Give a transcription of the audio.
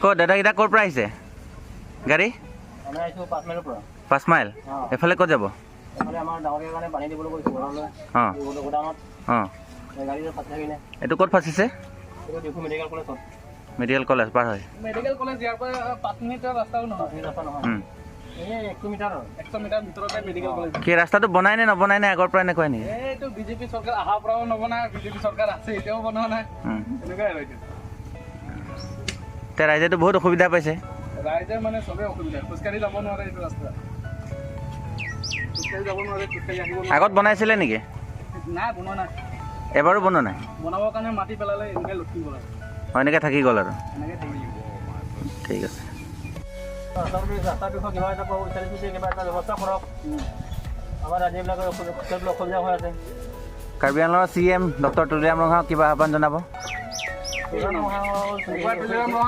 ক'ত দাদাকেইটা, ক'ৰ পৰা আহিছে গাড়ী? আমি আহিছোঁ 5 মাইলৰ পৰা। 5 মাইল? অঁ। এফালে ক'ত যাব? এইফালে আমাৰ ডাঙৰীয়াৰ কাৰণে পানী দিবলৈ গৈছোঁ ঘৰলৈ। গোদামত। এই গাড়ীটো ফাঁচি থাকিলে। এইটো ক'ত ফাঁচিছে? এইটো ডিফু মেডিকেল কলেজত। মেডিকেল কলেজ পাৰ হৈ? মেডিকেল কলেজ ইয়াৰ পৰা 5 মিনিটৰ ৰাস্তাও নহয়। 5 মিনিট ৰাস্তা নহয়। এই 1 মিটাৰ। 100 মিটাৰ ভিতৰতে মেডিকেল কলেজ। কি ৰাস্তাটো বনাই নে নবনাই নে আগৰ পৰা এনেকুৱাই নেকি? এইটো বিজেপি চৰকাৰ অহাৰ পৰাও নবনাই, বিজেপি চৰকাৰ আছে এতিয়াও বনোৱা নাই। তেনেকুৱাই আৰু এতিয়া। এতিয়া ৰাইজেতো বহুত অসুবিধা পাইছে। ৰাইজে মানে চবেই অসুবিধা, খোজকাঢ়ি যাব নোৱাৰে এইটো ৰাস্তা, খোজকাঢ়ি যাব নোৱাৰে, খোজকাঢ়ি আহিব নোৱাৰে। আগত বনাইছিলে নেকি? নাই, বনোৱা নাই। এবাৰো বনোৱা নাই? বনাবৰ কাৰণে মাটি পেলালে, এনেকৈ লটকি গ'ল আৰু। অঁ, এনেকৈ থাকি গ'ল আৰু। এনেকৈ থাকি গ'ল। ঠিক আছে। ৰাস্তাৰ বিষয়ে কিবা এটা ক'ব বিচাৰিছোঁ যে কিবা এটা ব্যৱস্থা কৰক। আমাৰ ৰাইজবিলাকৰ অসুবিধা অসুবিধা হৈ আছে। কাৰ্বি আংলঙৰ চি এম ডক্টৰ তুলিৰাম ৰংহাঙক কিবা আহ্বান জনাব? একবাৰ তুলিৰাম।